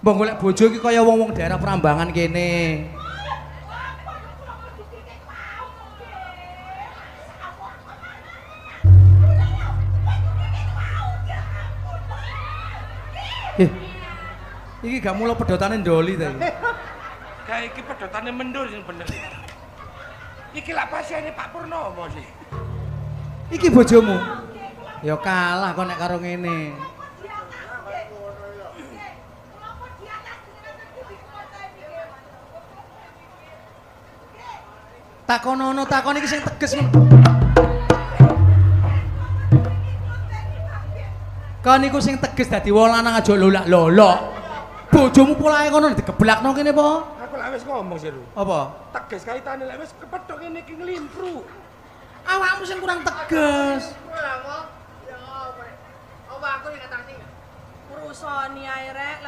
Mbok golek bojo iki kaya wong-wong daerah Prambangan kene. Iki gak mulo pedotane ndoli ta iki. Kayak iki pedotane mendur sing bener. Iki lak pasiene Pak Purnomo sih. Iki bojomu. Ya kalah kok nek karo ngene. Takonono takon iki sing teges. Kon niku sing teges dadi wong lanang aja lolak-lolok. Bojomu polahe kono digeblakno kene apa? Aku lak wis ngomong sih lho. Apa? Teges kaitane lek wis kepethuk ngene iki nglimpruk. Awakmu sing kurang teges. Ya apa aku sing ngatasi. Urusane ae rek.